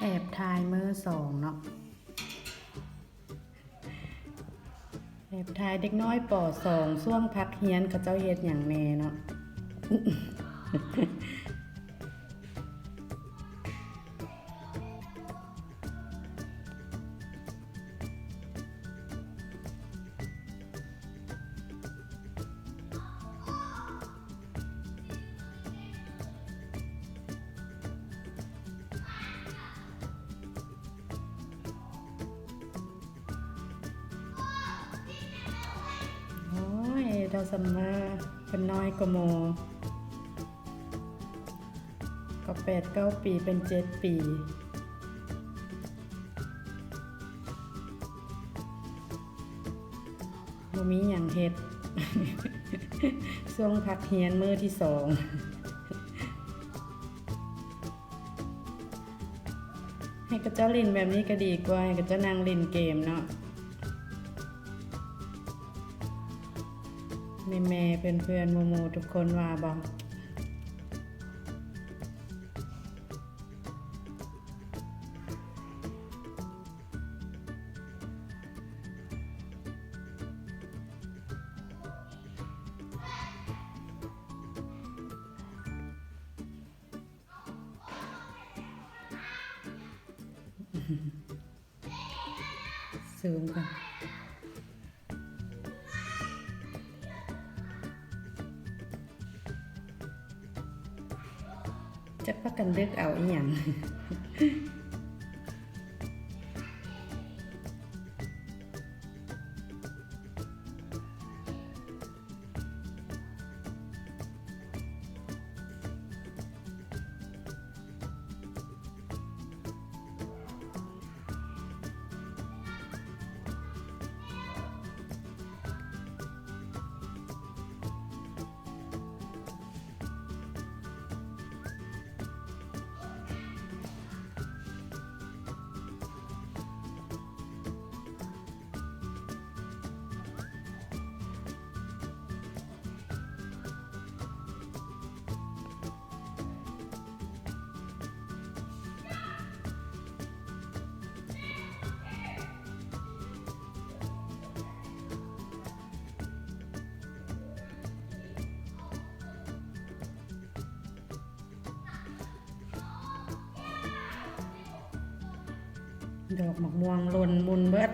ແອບຖ່າຍມື້ສອງເນາະ ແອບຖ່າຍເດັກນ້ອຍ ປໍສອງ ຊ່ວງພັກຮຽນ ເຂົາເຈົ້າເຮັດຫຍັງແດ່ເນາະ. ໂອ້ຍ ເຈົ້າຊຳເມີ ເພິ່ນນ້ອຍກວ່າໝູ່ ກໍແປດເກົ້າປີ ເປັນເຈັດປີ. ບໍ່ມີຫຍັງເຮັດ ຊ່ວງພັກຮຽນມື້ທີສອງ ໃຫ້ເຂົາເຈົ້າຫຼິ້ນແບບນີ້ກໍດີກວ່າ ໃຫ້ເຂົາເຈົ້ານັ່ງຫຼິ້ນເກມເນາະ. ແມ່ໆ ເພື່ອນໆ ໝູ່ໆ ທຸກຄົນວ່າບໍ່? ສູງກ່ອນ ຈັກພາກັນດຶກເອົາອີ່ຫຍັງ. ດອກໝາກມ່ວງຫຼົ່ນໝຸ່ນເບິດ.